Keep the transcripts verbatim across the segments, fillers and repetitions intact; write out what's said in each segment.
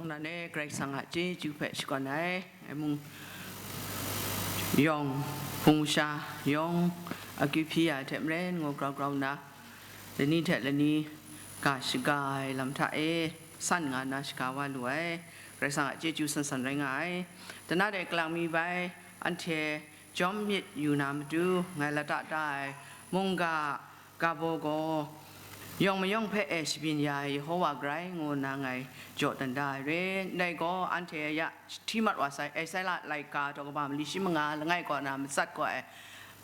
Nan e Karai Kasang a chyeju hpe shakawn ai, ngai mung yawng hpung masha yawng akyu hpyi ya ai hte maren, ngu grau grau nna, lani hte lani ga shaga ai lam hta e san nga nna shaga wa lu ai, Karai Kasang a chyeju san san rai nga ai. Dana de kalang mi bai, anhte jawm myit yu na matu, ngai lata da ai mungga ga baw gaw, yawng mayawng hpe e shabyin ya ai Yehova garai ngu nna ngai jaw dan da ai re. Ndai gaw anhte ya hti mat wa sai, Esaia laika daw kaba mali shi manga langai kaw na matsat kaw e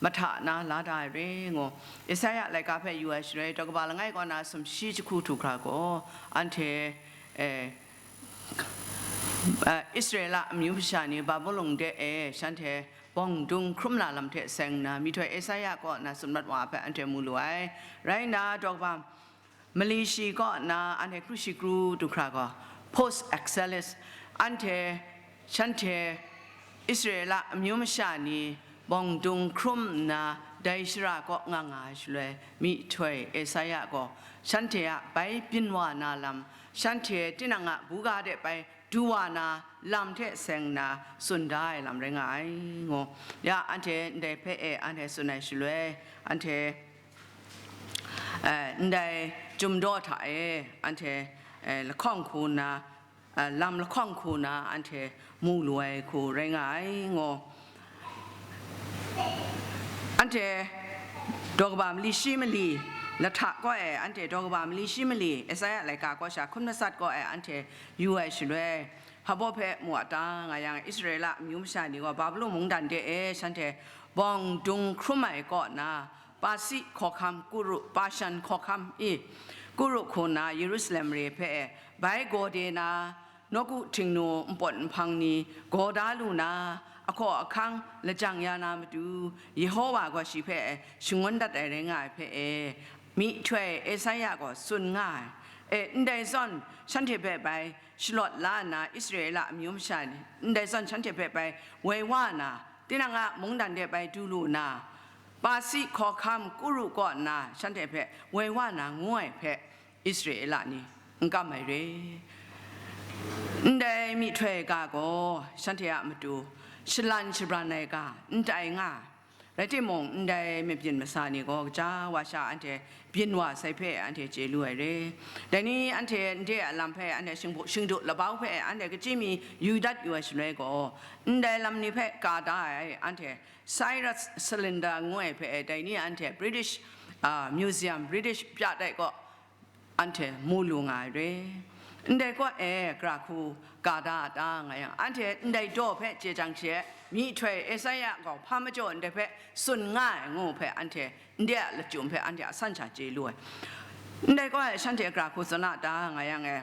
mahta na la da ai re ngu, Esaia laika hpe yu ai shaloi, daw kaba langai kaw na sumshi jahku htu hkra gaw, anhte, e, e, Israela amyu masha ni Babilon de e shanhte bawng dung hkrum na lam hte seng nna, myihtoi Esaia kaw na tsun mat wa ai hpe anhte mu lu ai. Rai nna, daw kaba mali shi kaw na anhte kru shi kru du hkra gaw, post exilius, anhte, shanhte Israela amyu masha ni bawng dung hkrum nna dai shara kaw nga nga ai shaloi, myihtoi Esaia gaw shanhte a bai byin wa na lam, shanhte tinang a buga de bai du wa na lam hte seng nna tsun da ai lam rai nga ai, ngu. Ya, anhte ndai hpe e anhte tsun ai shaloi, anhte, eh, ndai Chyum Daw hta e anhte, eh, lahkawng hku nna, eh, lam lahkawng hku nna anhte mu lu ai hku rai nga ai, ngu. Anhte daw kaba mali shi mali lahta kaw e, anhte daw kaba mali shi mali Esaia laika kaw sha hkun matsat kaw e anhte yu ai shaloi, Hpa baw hpe mu a ta nga yang, Israela amyu masha ni gaw Babilon mungdan de e shanhte bawng dung hkrum ai kaw na, Pasi hkawhkam, Kuru, Pashan hkawhkam i, Kuru hku na Yerusalem mare hpe e bai gaw de na, nawku htingnu npawt nhpang ni gaw da lu na, ahkaw ahkang lajang ya na matu, Yehova gaw shi hpe shangun dat ai rai nga ai hpe e, myihtoi Esaia gaw tsun nga ai. E, ndai zawn shanhte hpe bai shalawt la nna, Israela amyu masha ni ndai zawn shanhte hpe bai woi wa na, tinang a mungdan de bai du lu na, Pasi hkawhkam Kuru kaw nna shanhte hpe woi wa na, ngu ai hpe, Israela ni n kam ai re. Ndai myihtoi ga gaw shanhte a matu shalan shabran ai ga n tai nga ai. Rai timung, ndai mabyin masa ni gaw kaja wa sha anhte byin wa sai hpe anhte chye lu ai re. Dai ni anhte nde a lam hpe anhte shingbu-, shingdu labau hpe anhte kachyi mi yu dat yu ai shaloi gaw, ndai lam ni hpe ka da ai anhte Cyrus Cylinder ngu ai hpe dai ni anhte British, a, Museum, British pya tai gaw, anhte mu lu nga ai re. Ndai kaw e gara hku ga da a ta nga yang, anhte ndai daw hpe chye jang she, myihtoi Esaia gaw hpa majaw ndai hpe tsun nga ai ngu hpe anhte nde a lachyum hpe anhte a san sha chye lu ai. Ndai kaw e shanhte gara hku tsun a ta nga yang e,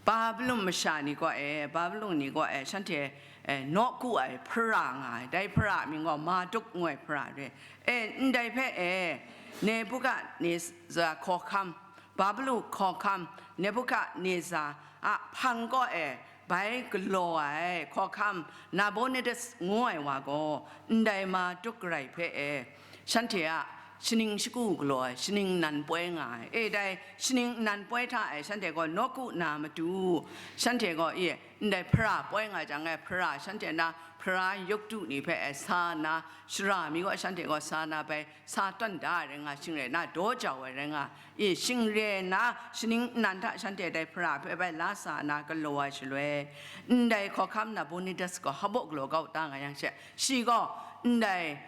Babilon masha ni kaw e, Babilon ni kaw e shanhte, e, nawku ai hpara nga ai, dai hpara mying gaw Marduk ngu ai hpara re. E, ndai hpe e, Nebukadneza hkawhkam, Babilon hkawhkam Nebukadneza a hpang kaw e bai galaw ai hkawhkam Nabonidus ngu ai wa gaw, ndai Marduk garai hpe e, shanhte a shaning shagu galaw ai, shaning nnan poi nga ai. E, dai shaning nnan poi hta e shanhte gaw nawku na matu, shanhte gaw, e, ndai hpara poi nga jang e, hpara shanhte na hpara yawk du ni hpe e sa nna, shara mi gaw shanhte gaw sa na bai, sa tawn da ai rai nga, shing rai nna, daw jau ai rai nga, e, shing rai nna, shaning nnan hta shanhte dai hpara hpe bai la sa nna galaw ai shaloi, ndai hkawhkam Nabonidus gaw hpa baw galaw kau ta nga yang she, shi gaw ndai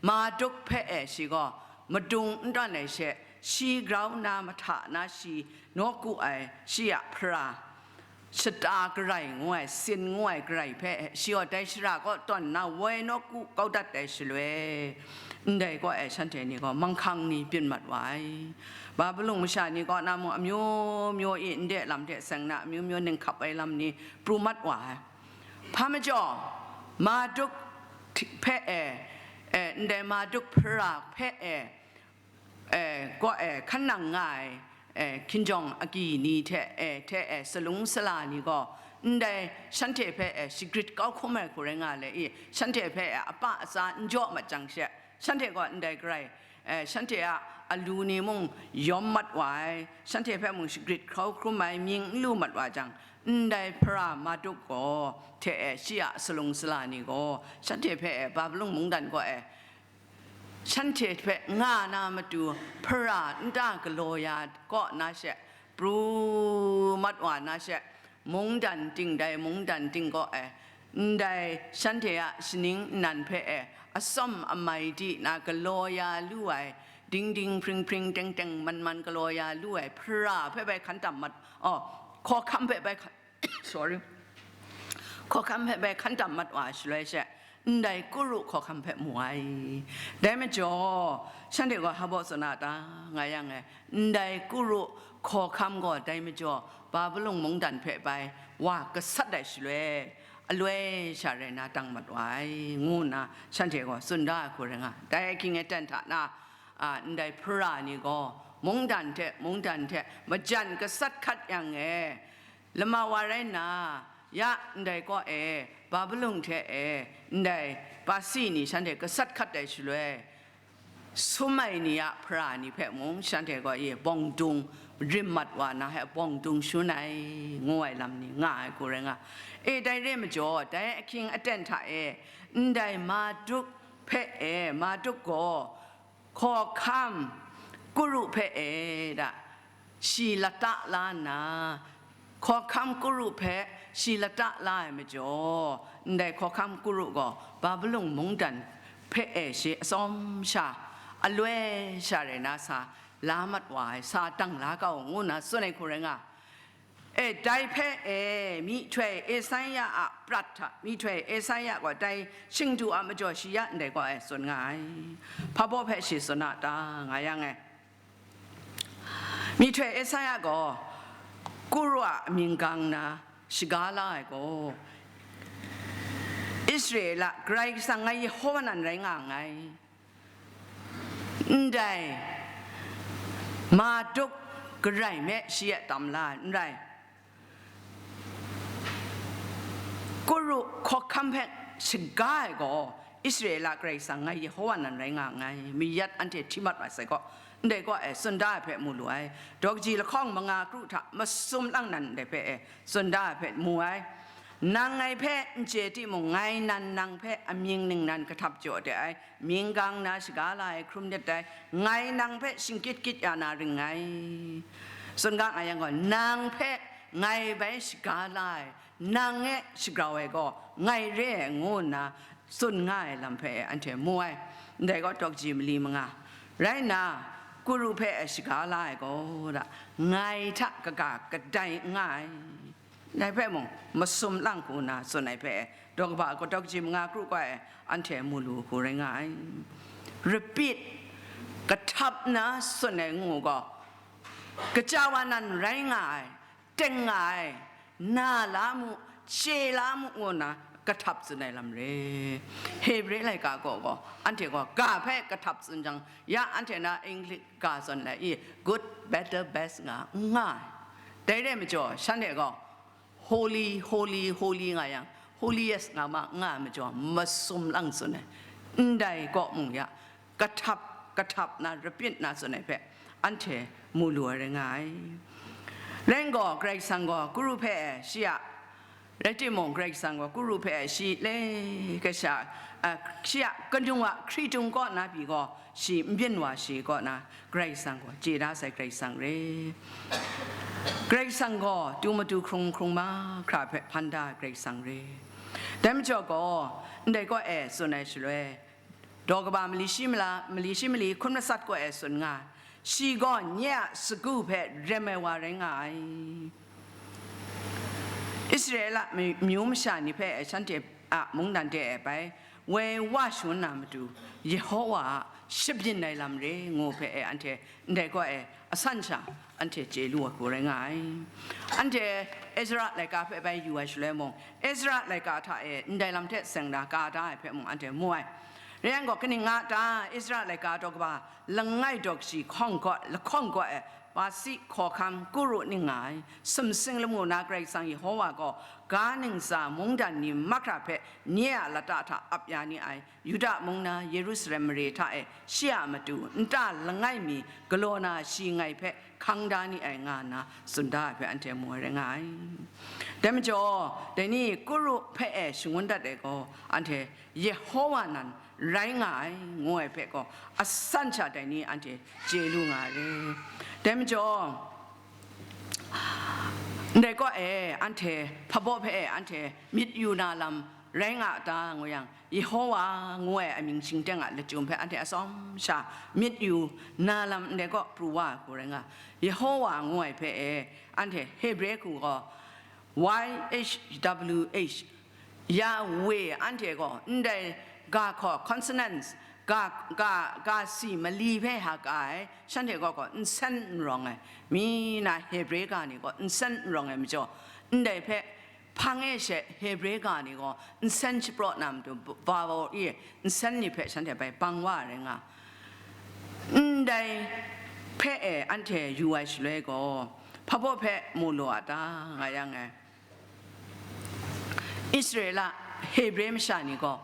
Marduk hpe e shi gaw madung n tawn ai she, shi grau nna mahta na shi nawku ai shi a hpara, shata garai ngu ai, sin ngu ai garai hpe shi gaw dai shara kaw tawn nna woi nawku kau dat ai shaloi, ndai kaw e shanhte ni gaw manghkang ni byin mat wa ai. Babilon masha ni kaw na mung amyu myu i nde lam hte seng na amyu myu ninghkap ai lam ni pru mat wa ai. Hpa majaw, Marduk hpe e, e, ndai Marduk hpara hpe e, e, kaw e hkan nang nga ai, e, hkinjawng agyi ni hte, e, hte e salung sala ni gaw, ndai shanhte hpe e shagrit kau hkrum ai hku rai nga le i, shanhte hpe e apa atsa n jaw mat jang she, shanhte gaw ndai garai, e, shanhte a alu ni mung yawm mat wa ai, shanhte hpe mung shagrit kau hkrum ai mying n lu mat wa jang, ndai hpara Marduk gaw hte e shi a salung sala ni gaw shanhte hpe e Babilon mungdan kaw e shanhte hpe nga na matu hpara nta galaw ya kaw na she, pru mat wa na she, mungdan ting dai mungdan ting kaw e ndai shanhte a shaning nnan hpe e atsawm amai di na galaw ya lu ai, dingding hpring hpring teng teng man man galaw ya lu ai hpara hpe bai hkan tam mat, oh, hkawhkam hpe bai hkan, sorry, hkawhkam hpe bai hkan tam mat wa ai shaloi she, ndai Kuru hkawhkam hpe mu ai. Dai majaw, shanhte gaw hpa baw tsun a ta, nga yang e, ndai Kuru hkawhkam gaw dai majaw Babilon mungdan hpe bai wa gasat ai shaloi, aloi sha rai na tang mat wa ai, ngu nna shanhte gaw tsun da ai hku rai nga. Dai ahkying aten hta na, a, ndai hpara ni gaw mungdan hte mungdan hte majan gasat hkat yang e, lama wa rai nna, ya ndai kaw e, Babilon hte e, ndai Pasi ni shanhte gasat hkat ai shaloi, sum ai ni a hpara ni hpe mung shanhte gaw e bawng dung rim mat wa na he bawng dung shun ai, ngu ai lam ni nga ai hku rai nga. E, dai re majaw, dai ahkying aten hta e, ndai Marduk hpe e, Marduk gaw hkawhkam Kuru hpe e da, shi lata la nna, hkawhkam Kuru hpe shi lata la ai majaw, ndai hkawhkam Kuru gaw Babilon mungdan hpe e shi atsawm sha, aloi sha rai na sa la mat wa ai, sa dang la kau, ngu nna tsun ai hku rai nga. E, dai hpe e, myihtoi Esaia a prat hta, myihtoi Esaia gaw dai shingdu a majaw shi ya ndai gaw e tsun nga ai. Hpa baw hpe shi tsun a ta, nga yang e, myihtoi Esaia gaw Kuru a amying gang na shaga la ai gaw, Israela Karai Kasang ngai Yehova nan rai nga nngai. Ndai Marduk garai me shi e tam la ai n rai. Kuru hkawhkam hpe shaga ai gaw, Israela Karai Kasang ngai Yehova nan rai nga nngai, mayat anhte hti mat ai sai gaw, ndai gaw e tsun da ai hpe mu lu ai. Daw kaji lahkawng manga kru hta masum lang nan ndai hpe e tsun da ai hpe mu ai. Nang ngai hpe n chye timung, ngai nan nang hpe amying ningnan kahtap jaw de ai, mying gang na shaga la ai hkrum dat ai, ngai nang hpe shingkyit kyit ya na ring ngai. Tsun ga nga yang gaw, nang hpe ngai bai shaga la ai, nang e shagrau ai gaw ngai re ai, ngu nna tsun nga ai lam hpe anhte mu ai. Ndai gaw daw kaji mali manga. Rai nna, Kuru hpe e shaga la ai gaw, da, ngai hta kaga kadai n nga ai. Dai hpe mung, masum lang hku nna tsun ai hpe, daw kaba daw kaji manga kru gaw e, anhte mu lu hku rai nga ai. Repeat, kahtap nna tsun ai ngu gaw, kaja wa nan rai nga ai, teng nga ai, na la mu, chye la mu, ngu nna kahtap tsun ai lam re. Hebre laika gaw gaw, anhte gaw ga hpe kahtap tsun jang, ya anhte na English ga zawn lai i, good, better, best nga, n nga ai. Dai re majaw, shanhte gaw, holy, holy, holy nga yang, holiest nga ma, nga ai majaw, masum lang tsun ai. Ndai kaw mung ya, kahtap, kahtap na, repeat na tsun ai hpe, anhte mu lu ai rai nga ai. Rai gaw, Karai Kasang gaw Kuru hpe shi a, rai timung, Karai Kasang gaw Kuru hpe shi le kasha, a, shi a kanu a hkritung kaw na pyi gaw, shi n byin wa shi kaw na, Karai Kasang gaw chye da sai Karai Kasang re. Karai Kasang gaw tu matu hkrung hkrung mahkra hpe hpan da ai Karai Kasang re. Dai majaw gaw, ndai kaw e tsun ai shaloi, daw kaba mali shi mala, mali shi mali hkun masat kaw e tsun nga, shi gaw nye a sagu hpe rem ai wa rai nga ai. Israela myu masha ni hpe shanhte a mungdan de e bai woi wa shangun na matu, Yehova a shabyin ai lam re, ngu hpe e anhte ndai gaw e asan sha anhte chye lu ai hku rai nga ai. Anhte Ezra laika hpe bai yu ai shaloi mung, Ezra laika hta e ndai lam hte seng da ka da ai hpe mung anhte mu ai. Rai yang gaw, kaning nga ta? Ezra laika daw kaba langai daw kaji hkawng gaw, lahkawng gaw e, Pasi hkawhkam Kuru ning nga ai, sumsing lamu na Karai Kasang Yehova gaw ga ntsa mungdan ni mahkra hpe nye a lata hta ap ya ni ai, Yuda mung na Yerusalem mare hta e shi a matu nta langai mi galaw na shi ngai hpe hkang da ni ai nga nna tsun da ai hpe anhte mu ai rai nga ai. Dai majaw, dai ni Kuru hpe e shangun dat ai gaw, anhte Yehowa nan rai nga ai, ngu ai hpe gaw, asan sha dai ni anhte chye lu nga ai re. Dai majaw, ndai kaw e anhte hpabaw hpe e anhte myit yu na lam rai nga a ta, ngu yang, Yehowa ngu ai amying shingteng a lachyum hpe anhte atsawm sha myit yu na lam ndai kaw pru wa ai hku rai nga. Yehowa ngu ai hpe e anhte Hebre hku gaw Y H W H, Yahweh, anhte gaw ndai ga hkaw, consonants, ga, ga, ga si mali hpe ha ka ai, shanhte gaw gaw nsen n rawng ai, mi na Hebre ga ni gaw nsen n rawng ai majaw, ndai hpe hpang e she Hebre ga ni gaw nsen shapraw na matu vowel i nsen ni hpe shanhte bai bang wa ai rai nga. Ndai hpe e anhte yu ai shaloi gaw, hpabaw hpe mu lu a ta, nga yang e. Israela Hebre masha ni gaw,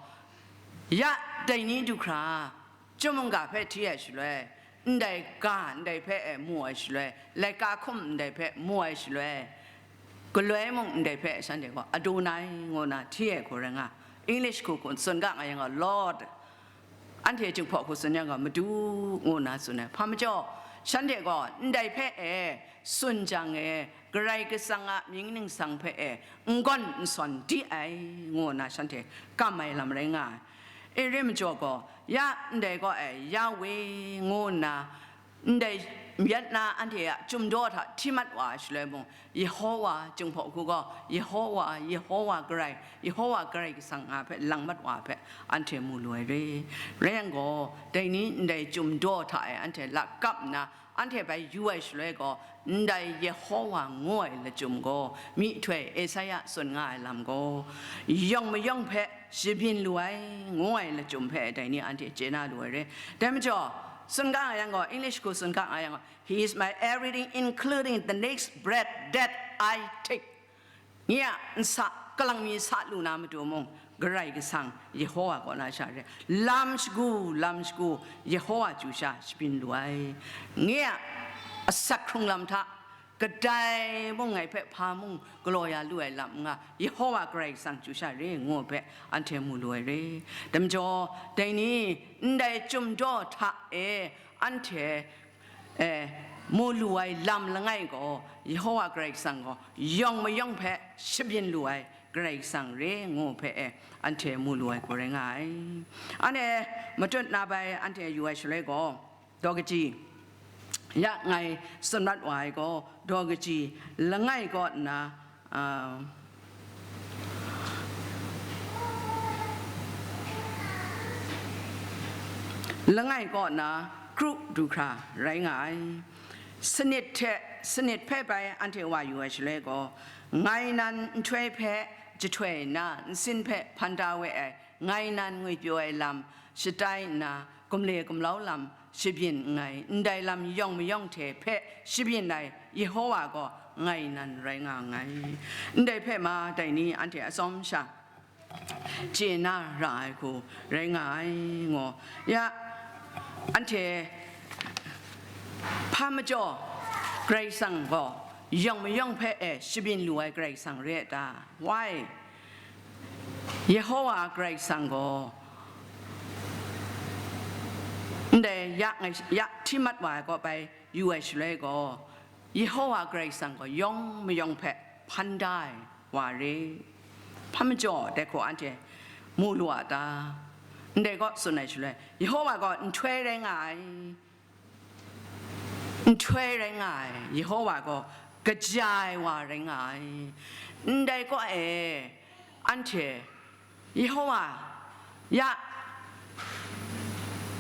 ya dai ni du hkra, chyum mungga hpe hti ai shaloi, ndai ga ndai hpe e mu ai shaloi, laika hkum ndai hpe mu ai shaloi, galoi mung ndai hpe shanhte gaw Adonai ngu na hti ai hku rai nga. English hku hku tsun ga nga yang gaw, Lord, anhte Jinghpaw hku tsun yang gaw, Madu ngu na tsun ai. Hpa majaw, shanhte gaw ndai hpe e tsun jang e, Karai Kasang a mying ningsang hpe e n gawn n sawn di ai, ngu na shanhte kam ai lam rai nga ai. E re majaw gaw, ya ndai gaw e Yahweh ngu nna, ndai myit na anhte a chyum daw hta hti mat wa ai shaloi mung, Yehowa, Jinghpaw hku gaw, Yehowa, Yehowa Karai, Yehowa Karai Kasang nga hpe lang mat wa hpe anhte mu lu ai re. Rai yang gaw, dai ni ndai chyum daw hta e anhte lakap nna, anhte bai yu ai shaloi gaw, ndai Yehowa ngu ai lachyum gaw, myihtoi Esaia tsun nga ai lam gaw, yawng mayawng hpe shabyin lu ai, ngu ai lachyum hpe dai ni anhte chye na lu ai re. Dai majaw, tsun ga nga yang gaw, English hku tsun ga nga yang gaw, He is my everything, including the next breath that I take. Nye a nsa, kalang mi sa lu na matu mung, Karai Kasang Yehowa kaw na sha re. Lam shagu, lam shagu, Yehowa chyu sha shabyin lu ai. Nye a asak hkrung lam hta, kadai mung ngai hpe hpa mung galaw ya lu ai lam n nga, Yehowa Karai Kasang chyu sha re, ngu hpe anhte mu lu ai re. Dai majaw, dai ni ndai chyum daw hta e anhte e, mu lu ai lam langai gaw, Yehowa Karai Kasang gaw yawng mayawng hpe shabyin lu ai Karai Kasang re, ngu hpe e, anhte mu lu ai hku rai nga ai. Anhte matut na bai anhte yu ai shaloi gaw, daw kaji, ya ngai tsun mat wa ai gaw, daw kaji langai kaw nna, a, langai kaw nna kru du hkra rai nga ai. Sanit hte sanit hpe bai anhte wa yu ai shaloi gaw, ngai nan nhtoi hpe jahtoi nna nsin hpe hpan da we ai, ngai nan ngwipyaw ai lam shatai nna, gumle gumlau lam shabyin nngai, ndai lam yawng mayawng hte hpe shabyin ai Yehowa gaw ngai nan rai nga nngai. Ndai hpe ma dai ni anhte atsawm sha chye na ra ai hku rai nga ai, ngu. Ya, anhte hpa majaw Karai Kasang gaw yawng mayawng hpe e shabyin lu ai Karai Kasang re ai ta? Why? Yehowa Karai Kasang gaw ndai ya ngai, ya hti mat wa ai kaw bai yu ai shaloi gaw, Yehowa Karai Kasang gaw yawng mayawng hpe hpan da ai wa re. Hpa majaw dai hku anhte mu lu a ta? Ndai kaw tsun ai shaloi, Yehowa gaw nhtoi rai nga ai. Nhtoi rai nga ai, Yehowa gaw kaja ai wa rai nga ai. Ndai kaw e, anhte Yehowa ya,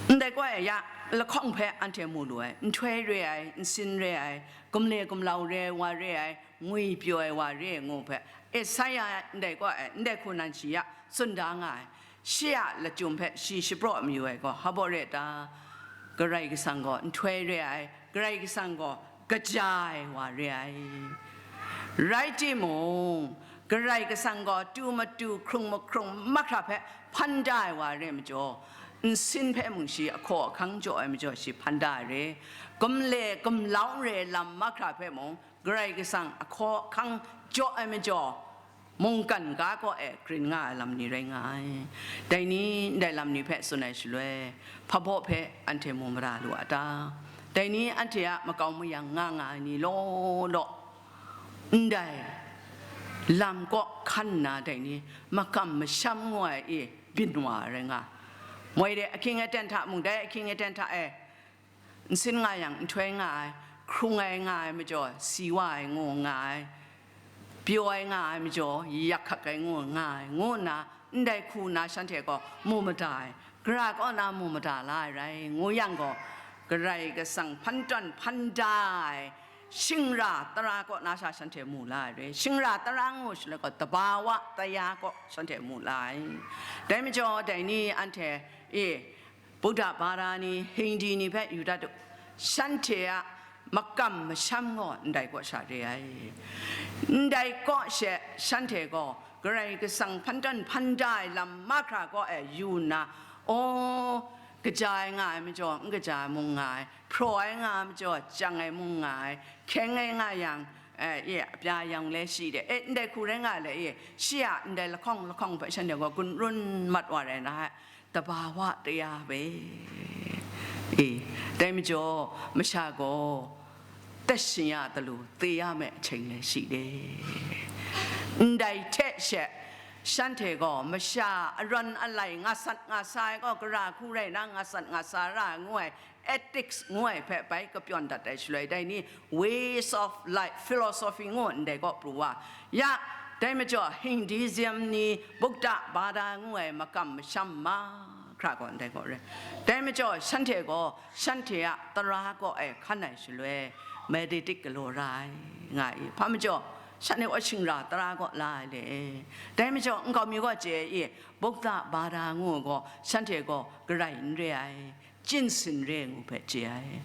ndai kaw e ya lahkawng hpe anhte mu lu ai, nhtoi re ai, nsin re ai, gumle gumlau re ai wa re ai, ngwipyaw ai wa re ai ngu hpe, Esaia ndai kaw e, ndai hku nan shi ya tsun da nga ai. Shi a lachyum hpe shi shapraw mayu ai gaw, hpa baw re ta? Karai Kasang gaw nhtoi re ai, Karai Kasang gaw kaja ai wa re ai. Rai timung, Karai Kasang gaw tu matu hkrung mahkrung mahkra hpe hpan da ai wa re majaw, nsin hpe mung shi ahkaw ahkang jaw ai majaw shi hpan da ai re, gumle gumlau re lam mahkra hpe mung Karai Kasang ahkaw ahkang jaw ai majaw, mungkan ga kaw e grin nga ai lam ni rai nga ai. Dai ni ndai lam ni hpe tsun ai shaloi, hpabaw hpe anhte mu mara lu a ta? Dai ni anhte a makau mayang nga nga ai ni law law, ndai lam kaw hkan nna dai ni makam masham ngu ai e byin wa ai rai nga ai. Moi de ahkying aten hta mung, dai ahkying aten hta e nsin nga yang nhtoi nga ai, hkrung ai nga ai majaw, si wa ai ngu nga ai, pyaw ai nga ai majaw, yak hkak ai ngu nga ai, ngu nna ndai hku na shanhte gaw mu mada ai, gara kaw na mu mada la ai rai ngu yang gaw, Karai Kasang hpan tawn hpan da ai shingra tara kaw na sha shanhte mu la ai re. Shingra tara ngu shaloi gaw, tabawa taya kaw shanhte mu la ai. Dai majaw, dai ni anhte e, Buddha Bada ni, Hindi ni hpe yu dat u, shanhte a makam masham gaw ndai kaw sha re ai. Ndai kaw she shanhte gaw Karai Kasang hpan tawn hpan da ai lam mahkra kaw e yu nna, aw, kaja ai nga ai majaw, n kaja ai mung nga ai, hpraw ai nga ai majaw, chyang ai mung nga ai, hkyeng ai nga yang, eh, ye, a pya yang le shi de, eh, ndai hku rai nga le, ye, shi a ndai lahkawng lahkawng hpe shanhte gaw gun run mat wa rai na ai, tabawa taya hpe. E, dai majaw, masha gaw, tet shing ya talu, te ya me ahkying le shi de. Ndai hte she, shanhte gaw masha arawn alai nga sat nga sa ai gaw, gara hku rai na nga sat nga sa ra ngu ai, ethics ngu ai hpe bai kapyawn dat ai shaloi, dai ni ways of life, philosophy ngu ndai kaw pru wa. Ya, dai majaw, Hinduism ni Buddha Bada ngu ai makam masham ma hkra gaw ndai kaw re. Dai majaw, shanhte gaw shanhte a tara kaw e hkan ai shaloi, meditate galaw ra ai nga i. Hpa majaw, shanhte gaw shingra tara kaw la ai le. Dai majaw, nkau mi gaw chye i, Buddha Bada ngu gaw shanhte gaw garai n re ai, jinsin re ngu hpe chye ai.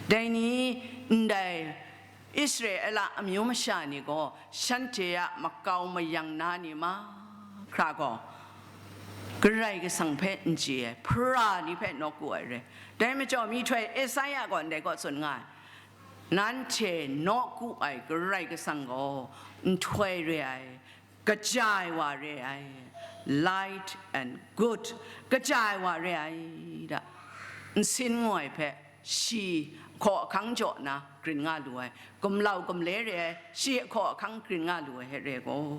Dai ni ndai Israela amyu masha ni gaw shanhte a makau mayang na ni mahkra gaw Karai Kasang hpe n chye ai, hpara ni hpe nawku ai re. Dai majaw, myihtoi Esaia gaw ndai kaw tsun nga ai, nanhte nawku ai Karai Kasang gaw nhtoi re ai, kaja ai wa re ai, light and good, kaja ai wa re ai da, nsin ngu ai hpe shi hkaw ahkang jaw na grin nga lu ai, gumlau gumle re ai, shi hkaw ahkang grin nga lu ai hte re gaw,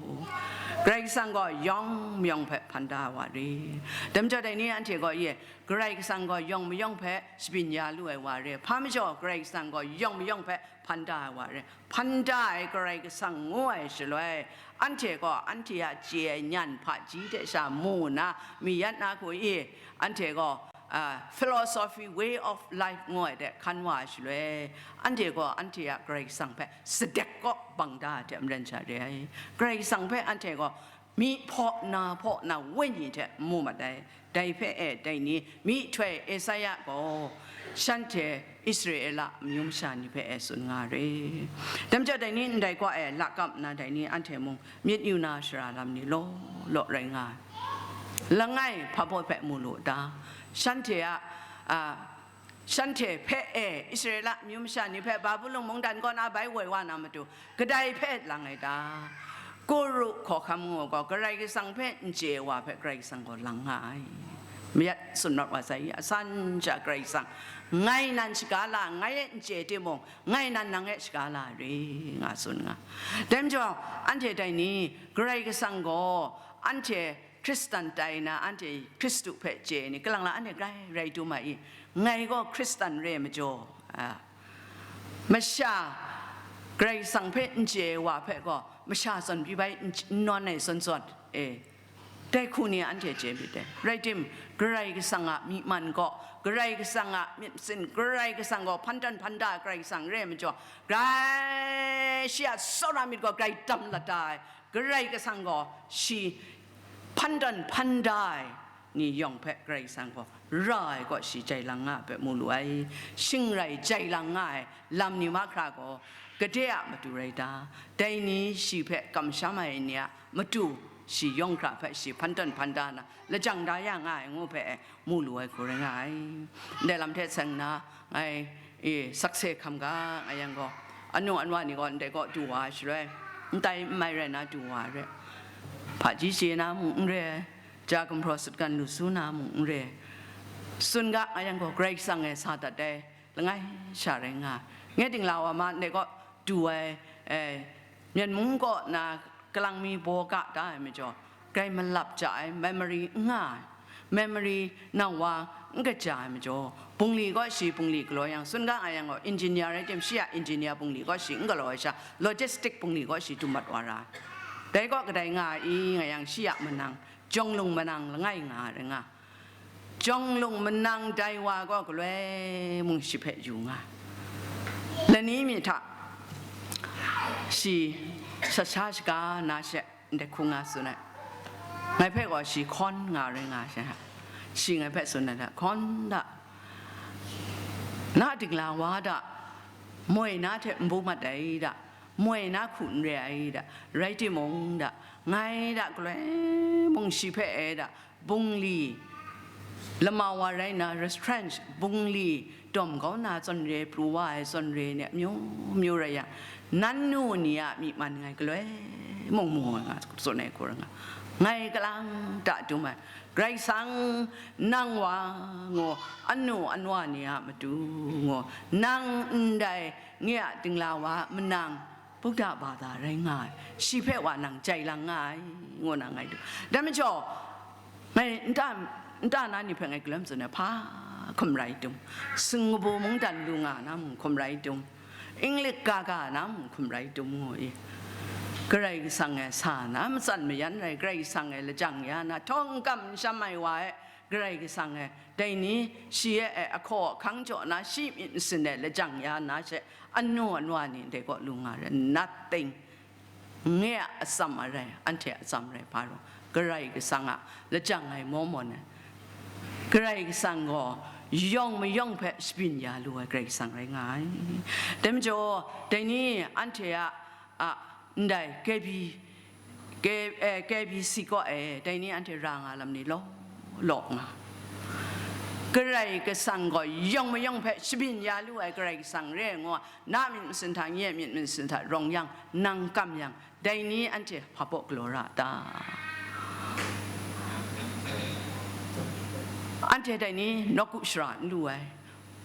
Karai Kasang gaw yawng mayawng hpe hpan da ai wa re. Dai majaw, dai ni anhte gaw ye, Karai Kasang gaw yawng mayawng hpe shabyin ya lu ai wa re. Hpa majaw, Karai Kasang gaw yawng mayawng hpe hpan da ai wa re. Hpan da ai Karai Kasang ngu ai shaloi, anhte gaw anhte a chye ai nyan hpaji hte sha mu nna, mi yat na hku i, anhte gaw, a, philosophy, way of life ngu ai de hkan wa ai shaloi, anhte gaw anhte a Karai Kasang hpe sadek kaw bang da ai hte maren sha re ai. Karai Kasang hpe anhte gaw myi hpaw na hpaw na wenyi hte mu mat ai. Dai hpe e, dai ni myihtoi Esaia gaw shanhte Israela amyu masha ni hpe e tsun nga re. Dai majaw, dai ni ndai kaw e lakap nna, dai ni anhte mung myit yu na shara lam ni law law rai nga ai. Langai hpa baw hpe mu lu ta? Shanhte a, a, shanhte hpe e, Israela amyu masha ni hpe Babulon mungdan kaw na bai woi wa na matu, kadai hpe lang ai ta? Kuru hkawhkam ngu gaw Karai Kasang hpe n chye wa hpe Karai Kasang gaw lang nga ai. Mayat tsun rawt wa sai, asan sha Karai Kasang, ngai nan shaga la, ngai e n chye timung, ngai nan nang e shaga la re, nga tsun nga. Dai majaw, anhte dai ni, Karai Kasang gaw anhte Hkristan tai na anhte Hkristu hpe chye ai ni, kalang la anhte grai rai dum ai i? Ngai gaw Hkristan re ai majaw, a, masha Karai Kasang hpe n chye ai wa hpe gaw masha zawn pyi bai n, n nawn ai zawn zawn, e, dai hku ni anhte chye myit dai. Rai tim, Karai Kasang a myi man gaw, Karai Kasang a myit masin, Karai Kasang gaw hpan tawn hpan da ai Karai Kasang re ai majaw, grai shi a tsawra myit gaw grai dam lat da ai, Karai Kasang gaw shi hpan tawn hpan da ai ni yawng hpe Karai Kasang gaw ra ai kaw shi jai lang nga ai hpe mu lu ai. Shing rai jai lang nga ai lam ni mahkra gaw, gade a matu rai ta? Dai ni shi hpe kamsham ai ni a matu shi yawng hkra hpe shi hpan tawn hpan da na, lajang da ya nga ai ngu hpe mu lu ai hku rai nga ai. Ndai lam hte seng nna, ngai, e, sakse hkam ga, nga yang gaw, anu anwa ni gaw ndai kaw du wa ai shaloi, n tai n mai rai na du wa ai re, hpaji chye na mung n re, ja gumhpraw sutgan lu su na mung n re, tsun ga, nga yang gaw, Karai Kasang e sa dat ai langai sha rai nga ai. Ngai dingla wa ma ndai kaw du ai, e, Myen mung kaw na kalang mi baw ga da ai majaw, grai malap ja ai, memory n nga ai, memory nang wa n kaja ai majaw, bungli kaw shi bungli galaw yang, tsun ga nga yang gaw, engineer rai tim, shi a engineer bungli kaw shi n galaw ai sha, logistic bungli kaw shi dum mat wa ra ai. Dai kaw kadai nga ai i, nga yang, shi a manang, jawng lung manang langai nga ai rai nga. Jawng lung manang dai wa gaw galoi mung shi hpe yu nga ai. Lani mi hta shi sat sha shaga na she, ndai hku nga tsun ai. Ngai hpe gaw shi hkawn nga rai nga ai she, shi ngai hpe tsun ai hta, hkawn da, na dingla wa da, moi na hte n bu mat ai da, moi na hku n re ai da, rai timung da, ngai da galoi mung shi hpe e da, bungli, lama wa rai nna, restaurant, bungli, dawm kau na zawn re, pru wa ai zawn re ni amyu myu rai yang, nan nu ni a myi man ngai galoi mung mu nga tsun ai hku rai nga, ngai kalang ta dum ai, Karai Kasang, nang wa ngu, anu anwa ni a matu ngu, nang ndai nye a dingla wa manang, Buddha bada rai nga ai, shi hpe wa nang jai lang nga ai, ngu na ngai du. Dai majaw, ngai nta, nta na ni hpe ngai galoi tsun ai, hpa hkum rai dum, singkabu mungdan lu nga na mung hkum rai dum, inglik ga ga na mung hkum rai dum ngu i, Karai Kasang e sa na, matsan mayan rai, Karai Kasang e lajang ya na, htawng kam n sham ai wa e, Karai Kasang e, dai ni, shi e, e, ahkaw ahkang jaw na, shi myit masin e lajang ya na she, anu anwa ni ndai kaw lu nga re, nothing. Nye a atsam a rai, anhte a atsam rai hpa rawng, Karai Kasang a lajang ai maw mawn ai, Karai Kasang gaw yawng mayawng hpe shabyin ya lu ai Karai Kasang rai nga ai. Dai majaw, dai ni anhte a, a, ndai K B, K-, eh, K B C kaw e, dai ni anhte ra nga lam ni law law nga. Karai Kasang gaw yawng mayawng hpe shabyin ya lu ai Karai Kasang re ngu, na myit masin hta, nye myit masin hta rawng yang, nang kam yang, dai ni anhte hpa baw galaw ra a ta? Anhte dai ni nawku shara n lu ai,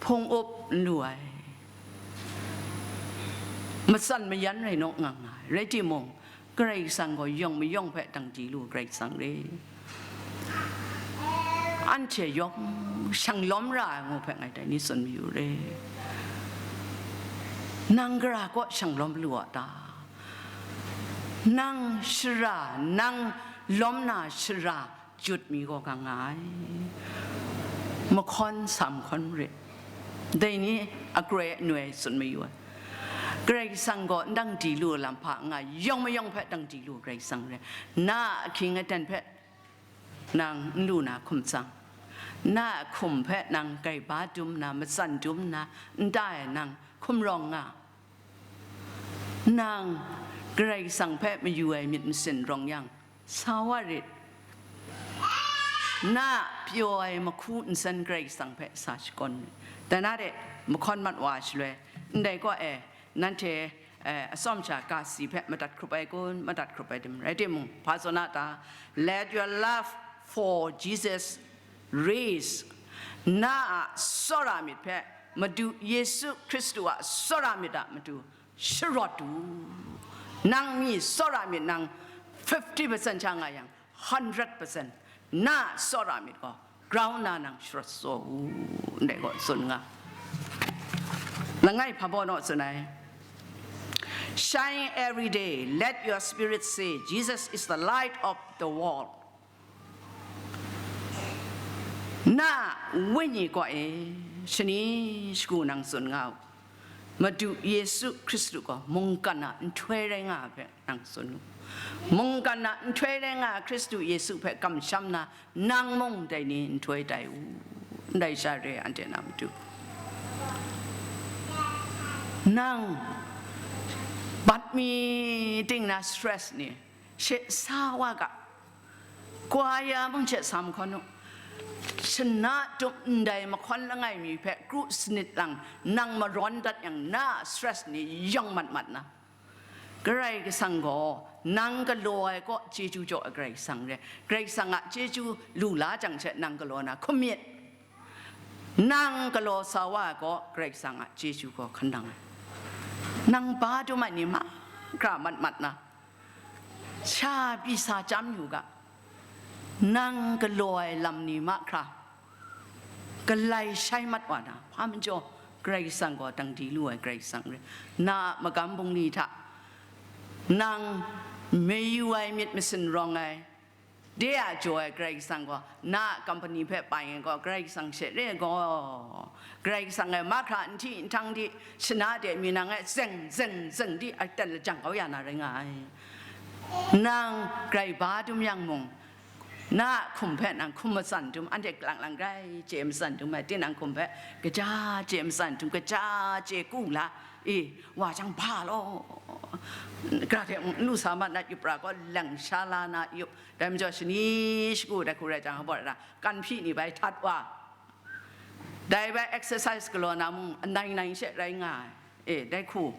hpung up n lu ai, matsan mayan rai naw nga nga ai. Rai timung, Karai Kasang gaw yawng mayawng hpe dang di lu Karai Kasang re. Anhte yawng shang lawm ra ai ngu hpe ngai dai ni tsun mayu re. Nang gara kaw shang lawm lu a ta? Nang shara, nang lawm na shara jut mi gaw ga nga ai. Mahkawn sa mahkawn re. Dai ni a kroi anoi tsun mayu ai. Karai Kasang gaw n dang di lu lam hpa n nga, yawng mayawng hpe dang di lu Karai Kasang re. Na a ahkying aten hpe nang n lu na hkum tsang, na a hkum hpe nang gaiba dum nna, matsan dum nna, nta e nang hkum rawng nga. Nang Karai Kasang hpe mayu ai myit masin rawng yang, sa wa rit. Na a pyaw ai mahku nsen Karai Kasang hpe sa shakawn rit. Dan na de, mahkawn mat wa shaloi, ndai kaw e, nanhte, eh, atsawm sha ga si hpe madat hkrup ai kun, madat hkrup ai tim rai timung, hpa tsun a ta? Let your love for Jesus raise. Na a tsawra myit hpe, Madu Yesu Hkristu a tsawra myit a matu sharawt u. Nang mi tsawra myit nang fifty percent sha nga yang, hundred percent na tsawra myit gaw grau nna nang sharawt tsaw u, ndai gaw tsun nga. Langai hpa baw naw tsun ai, shine every day, let your spirit say, Jesus is the light of the world. Na a wenyi kaw e shani shagu nang tsun nga u. Madu Yesu Hkristu gaw mungkan a nhtoi rai nga ai hpe nang tsun u. Mungkan a nhtoi rai nga ai Hkristu Yesu hpe kamsham na, nang mung dai ni nhtoi tai u. ndai sha re anhte na matu. Nang bat mi ting na stress ni, she sa wa ga, kwa ya mung she sa mahkawn u, shana tup ndai mahkawn langai mi hpe kru sanit lang, nang marawn dat yang na stress ni yawng mat mat na. Karai Kasang gaw nang galaw ai kaw chyeju jaw ai Karai Kasang re. Karai Kasang a chyeju lu la jang she nang galaw na hkum myit. Nang galaw sa wa ai kaw Karai Kasang a chyeju gaw hkan nang ai. Nang ba dum ai ni mahkra mat mat na, sha pyi sa chyam yu ga, nang galaw ai lam ni mahkra galai shai mat wa na, hpa majaw Karai Kasang gaw dang di lu ai Karai Kasang re. Na a magam bungli hta nang mayu ai myit masin rawng ai, de a jaw ai Karai Kasang gaw, na a company hpe pai ai gaw, Karai Kasang she re gaw, Karai Kasang e mahkra nhti nhtang di, shana de mi nang e zeng, zeng, zeng di, aten lajang kau ya na rai nga ai. Nang grai ba dum yang mung, na a hkum hpe nang hkum matsan dum, anhte lang lang grai chye matsan dum ai, tinang hkum hpe kaja chye matsan dum, kaja chye ku la, e, wa jang ba law, gara hte mung n lu sa mat na yup ra gaw, lang sha la na yup, dai majaw shani shagu dai hku rai jang, hpa rai na, kan hpyi ni bai htat wa, dai bai exercise galaw na mung, anai nai she rai nga ai, e, dai hku,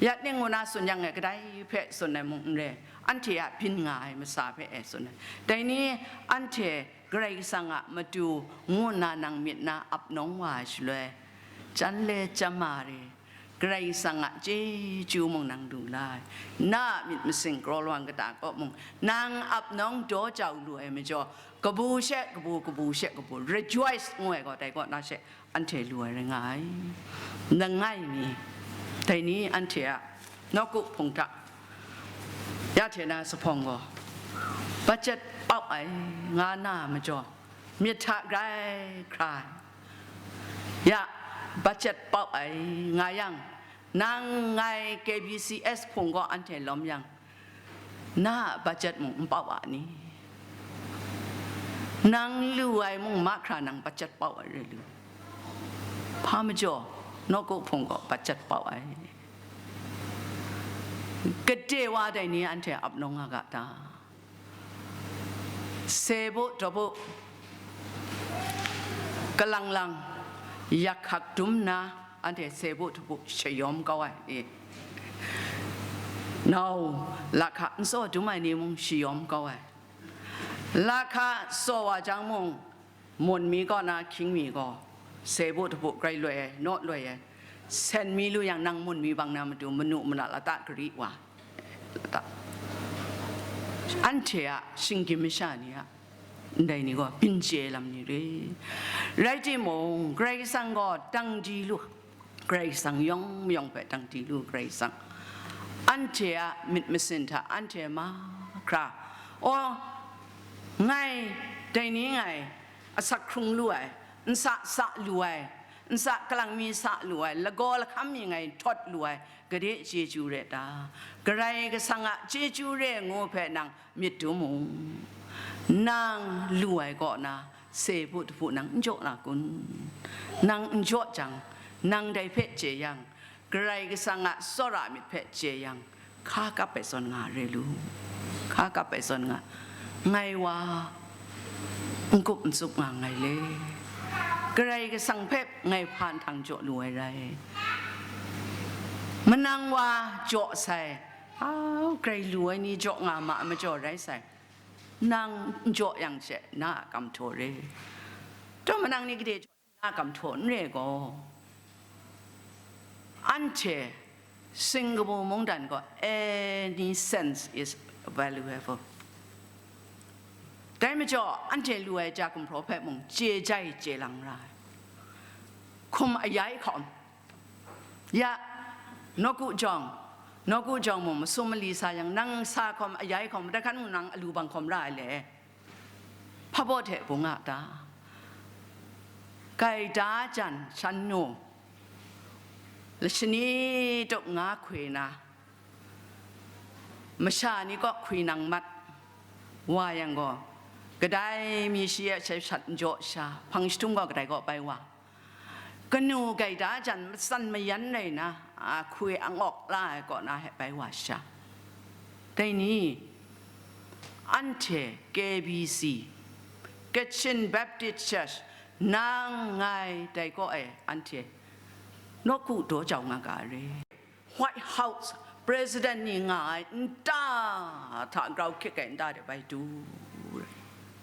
ya ning ngu na tsun yang e, kadai hpe tsun ai mung n re, anhte a byin nga ai masa hpe e tsun ai. Dai ni anhte Karai Kasang a matu ngu nna nang myit na ap nawng wa ai shaloi, chyan le chyam ma re, Karai Kasang a chyeju mung nang lu la ai, na a myit masin kraw lawang kata kaw mung nang ap nawng daw jau lu ai majaw, kabu she kabu, kabu she kabu, rejoice ngu ai gaw, dai kaw na she anhte lu ai rai nga ai. Langai mi, dai ni anhte a nawku hpung hta, ya hte na zuphpawng gaw, budget pau ai nga na majaw, myit hta grai hkra ai. Ya, budget pau ai nga yang, nang ngai K B C S hpung gaw anhte lawm yang, na a budget mung n pau a ni? Nang lu ai mung mahkra nang budget pau ai re lu. Hpa majaw, nawku hpung gaw budget pau ai. Gade wa dai ni anhte ap nawng nga ga ta? Sebu dabu, kalang lang, yak hkak dum nna, anhte sebu dabu shayawm kau ai, e. Nau, lahka n tsaw dum ai ni mung shayawm kau ai. Lahka tsaw wa jang mung, mun mi kaw na hkying mi gaw, sebu dabu grai loi ai, naw loi ai. Sen mi lu yang, nang mun mi bang na matu, manu mana lata gari wa, lata, anhte a shinggyim masha ni a, ndai ni gaw byin chye ai lam ni re. Rai timung, Karai Kasang gaw dang di lu, Karai Kasang yawng mayawng hpe dang di lu, Karai Kasang. Anhte a myit masin hta anhte mahkra, aw, ngai, dai ni ngai, asak hkrung lu ai, nsa sa lu ai, nsa kalang mi sa lu ai, lagaw lahkam mi ngai htawt lu ai, gade chyeju re ta? Karai Kasang a chyeju re ngu hpe nang myit dum u. Nang lu ai kaw na, se hpu jahpu nang n jaw na kun? Nang n jaw jang, nang dai hpe chye yang, Karai Kasang a tsawra myit hpe chye yang, hka kap ai zawn nga re lu, hka kap ai zawn nga, ngai wa n kup n tsup nga nngai le. Karai Kasang hpe ngai hpa nhtang jaw lu ai rai. Manang wa jaw sai, au, grai lu ai ni jaw nga ma ai majaw rai sai, nang n jaw yang she na a kam htaw re. Taw manang ni gade jaw na a kam htaw n re gaw, anhte singkabu mungdan gaw any cent is valuable. Dai majaw, anhte lu ai ja gumhpraw hpe mung chye jai chye lang ra ai. Hkum ayai hkawm, ya, nawku jawng, nawku jawng mung masum mali sa yang, nang sa hkawm ayai hkawm, mada hkan mung nang alu bang hkawm ra ai le? Hpa baw hte bung a ta? Gaida jan shan nu, lashani tup nga hkwi na, masha ni kaw hkwi nang mat wa yang gaw, Kadai mi shi e shai shat n jaw sha, hpang jahtum gaw kadai kaw bai wa, kanu gaida jan matsan mayan rai na, a, hkui angawk la ai kaw na he bai wa sha. Dai ni, anhte K B C, Kachin Baptist Church, nang ngai dai kaw e anhte nawku daw jau nga ga re. White House President ni nga ai nta hta grau hkyit ai nta de bai du re.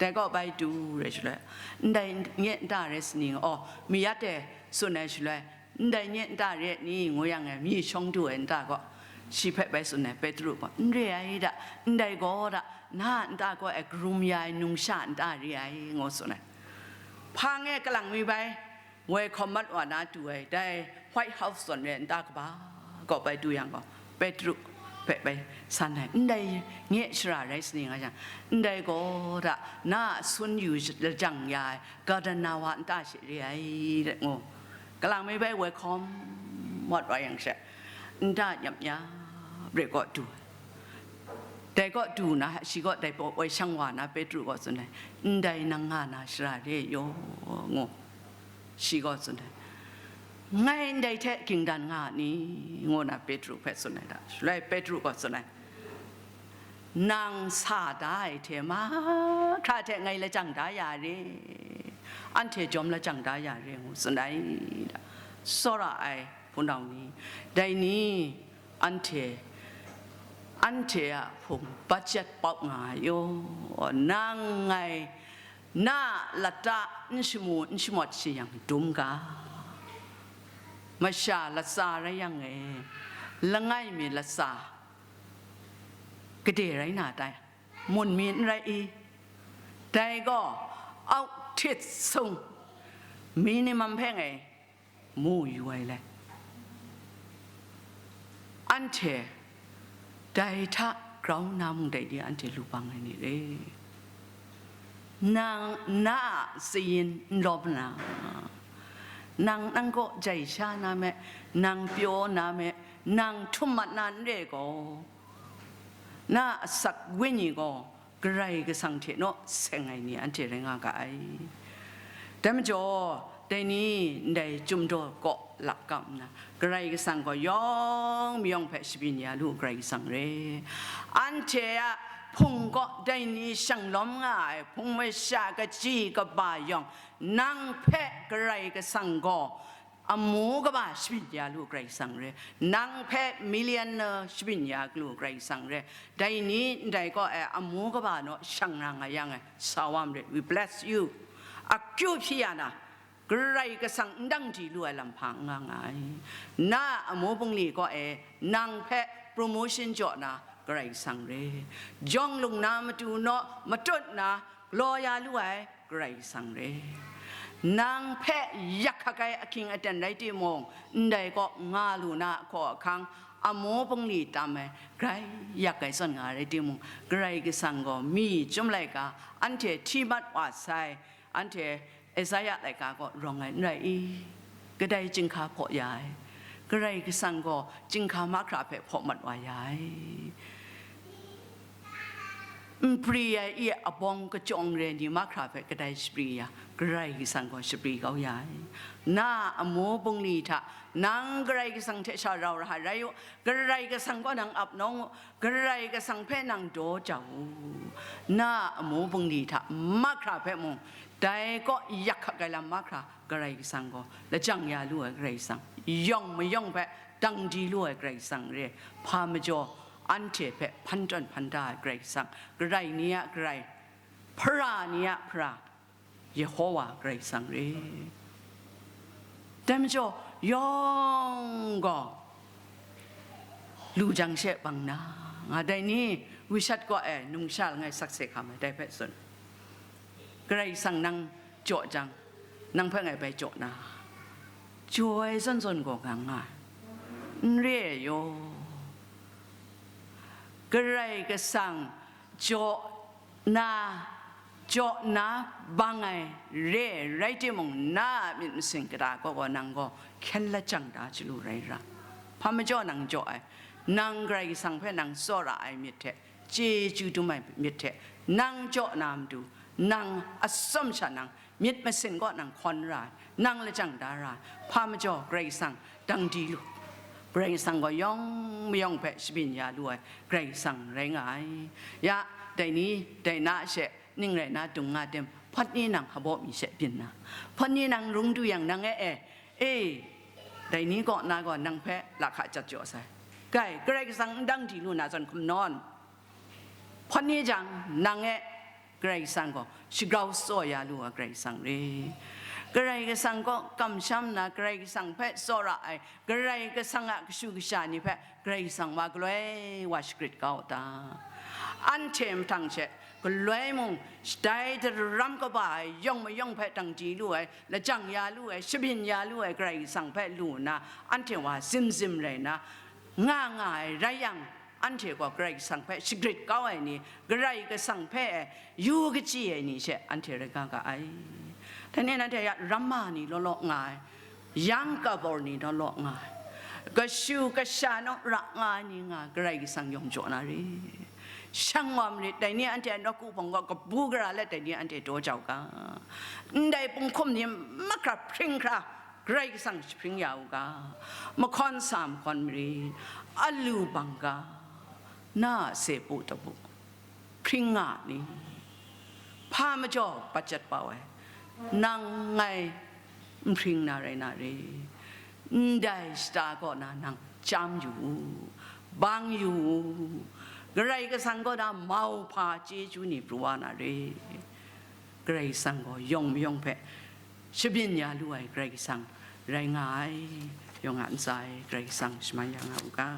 Dai gaw bai du re shaloi, ndai nye nta re sani, aw, mayat e tsun ai shaloi, ndai nye nta re ni ngu yang e, myi shawng du ai nta gaw, shi hpe bai tsun ai, Petru gaw, "N re ai da, ndai gaw da, na a nta gaw e karum ya ai numsha nta re ai," ngu tsun ai. Hpang e kalang mi bai, woi hkawm mat wa na du ai, dai White House zawn re nta kaba gaw bai du yang gaw, Petru hpe bai san ai, "Ndai nye shara rai sani nga yang, ndai gaw da na a sun yu lajang ya ai, garden na wa nta she re ai," ngu. Kalang mi bai woi hkawm mat wa yang she, nta nyap nyap re gaw du ai. Dai gaw du na, shi gaw dai pawoi shang wa na, Petru gaw tsun ai, "Ndai nang nga na shara re yaw," ngu. Shi gaw tsun ai, "Ngai ndai hte ging dan nga a ni?" ngu na Petru hpe tsun ai da. Shaloi Petru gaw tsun ai, "Nang sa da ai hte mahkra hte ngai lajang da ya re, anhte jawm lajang da ya re," ngu tsun ai da. Tsawra ai hpunau ni, dai ni, anhte, anhte a hpung budget pau nga ai yaw, nang ngai na a lata n shamu n shamawt shi yang dum ga, masha latsa rai yang e, langai mi latsa gade rai na tai? Mun mi n rai i? Dai gaw, auk htit sung, minimum hpe ngai mu yu ai le. Anhte dai hta grau nna mung dai di anhte lu bang ai ni re. Nang na a tsayin n lawm na, nang nang kaw jai sha na me, nang pyaw na me, nang htum mat na n re gaw, na a asak wenyi gaw Karai Kasang hte naw seng ai ni anhte rai nga ga ai. Dai majaw, dai ni ndai Chyum Daw kaw lakam nna, Karai Kasang gaw yawng mayawng hpe shabyin ya lu Karai Kasang re. Anhte a hpung kaw dai ni shanglawm nga ai hpung masha kaji kaba yawng, nang hpe Karai Kasang gaw amu kaba shabyin ya lu Karai Kasang re, nang hpe millionaire shabyin ya lu Karai Kasang re, dai ni ndai kaw e amu kaba naw shang ra nga yang e, sa wa marit, we bless you. Akyu hpyi ya na, Karai Kasang n dang di lu ai lam hpa n nga nga ai. Na a amu bungli kaw e nang hpe promotion jaw na Karai Kasang re, jawng lung na matu naw matut na galaw ya lu ai Karai Kasang re. Nang hpe yak hkak ai ahkying aten rai timung, ndai kaw nga lu na ahkaw ahkang, amu bungli tam ai, grai yak ai zawn nga rai timung, Karai Kasang gaw mi chyum laika anhte hti mat wa sai, anhte Esaia laika kaw rawng ai n rai i? Kadai chyinghka hpaw ya ai? Karai Kasang gaw chyinghka mahkra hpe hpaw mat wa ya ai. N pri ai i abawng kachyawng re ni mahkra hpe kadai shapri ya? Karai Kasang gaw shapri kau ya ai. Na a amu bungli hta nang Karai Kasang hte sha rau ra ai rai u, Karai Kasang gaw nang ap nawng u, Karai Kasang hpe nang daw jau u. Na a amu bungli hta mahkra hpe mung, dai kaw yak hkak ai lam mahkra Karai Kasang gaw lajang ya lu ai Karai Kasang, yawng mayawng hpe dang di lu ai Karai Kasang re, hpa majaw anhte hpe hpan tawn hpan da ai Karai Kasang, karai ni a Karai, hpara ni a Hpara, Yehowa Karai Kasang re. Dai majaw, yawng gaw lu jang she bang na, nga dai ni, wishat kaw e numsha langai sakse hkam ai, dai hpe tsun. Karai Kasang nang jaw jang, nang hpe ngai bai jaw na, jaw ai zawn zawn gaw nga nga ai, n re ai yaw. Karai Kasang jaw na, jaw na bang ai re ai rai timung, na a myit masin kata kaw gaw nang gaw hkyen lajang da chyalu rai ra. Hpa majaw nang jaw ai? Nang Karai Kasang hpe nang tsawra ai myit hte, chyeju dum ai myit hte, nang jaw na matu, nang atsawm sha nang, myit masin kaw nang hkawn ra ai, nang lajang da ra ai, hpa majaw Karai Kasang dang di lu, Karai Kasang gaw yawng mayawng hpe shabyin ya lu ai Karai Kasang rai nga ai. Ya, dai ni, dai na she ning rai na dung nga tim, hpawt ni nang hpaw mi she byin na, hpawt ni nang rung du yang nang e, e, e, dai ni kaw na gaw nang hpe lahka jat jaw sai. Kai, Karai Kasang n dang di lu na zawn hkum nawn, hpawt ni jang, nang e Karai Kasang gaw shagrau tsaw ya lu ai Karai Kasang re. Karai Kasang kaw kamsham nna, Karai Kasang hpe tsawra ai, Karai Kasang a kashu kasha ni hpe Karai Kasang wa galoi wa shagrit kau ta. Anhte mahtang she galoi mung, dai daram kaba ai yawng mayawng hpe dang di lu ai, lajang ya lu ai, shabyin ya lu ai Karai Kasang hpe lu nna, anhte wa zimzim rai nna, nga nga ai rai yang, anhte gaw Karai Kasang hpe shagrit kau ai ni, Karai Kasang hpe yu kachyi ai ni she anhte rai nga ga ai. Dai ni nanhte ya ramma ni law law nga ai, yang kabor ni law law nga ai, kashu kasha naw ra nga ai ni nga, Karai Kasang yawng jaw na re. Shang wa marit, dai ni anhte a nawku hpawng gaw kabu gara let dai ni anhte daw jau ga. Ndai punghkum ni mahkra hpring hkra, Karai Kasang jahpring ya u ga, mahkawn sa mahkawn marit, alu bang ga, na a se pu tapu, hpring nga ni, hpa majaw bat jat pau ai, nang ngai n hpring na rai na re, ndai shata kaw na nang chyam yu u, bang yu u, Karai Kasang kaw na mauhpa chyeju ni pru wa na re. Karai Kasang gaw yawng mayawng hpe shabyin ya lu ai Karai Kasang rai nga ai, yawng a ntsa e Karai Kasang shaman ya nga u ga.